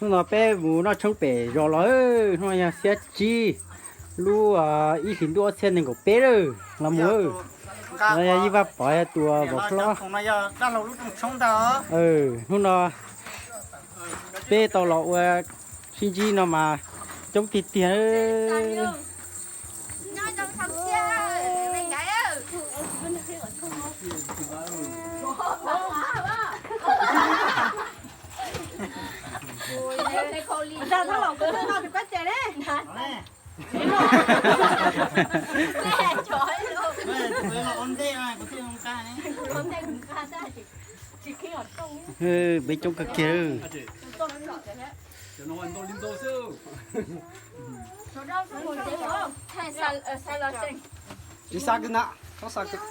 Hnub no peb mus noj tshoob pem zos los, hnub no yog xiab tsib lub ib hlis ntuj ob txhiab nees nkaum peb lawm los mus. No yog Yij Vaj Pov yog tus vauv hlob. Hnub no peb tau los ua sib ntsib no mas coob tiag tiag. Peb coob kawg kiag. Tsis xa kiag na, txhob xa kiag.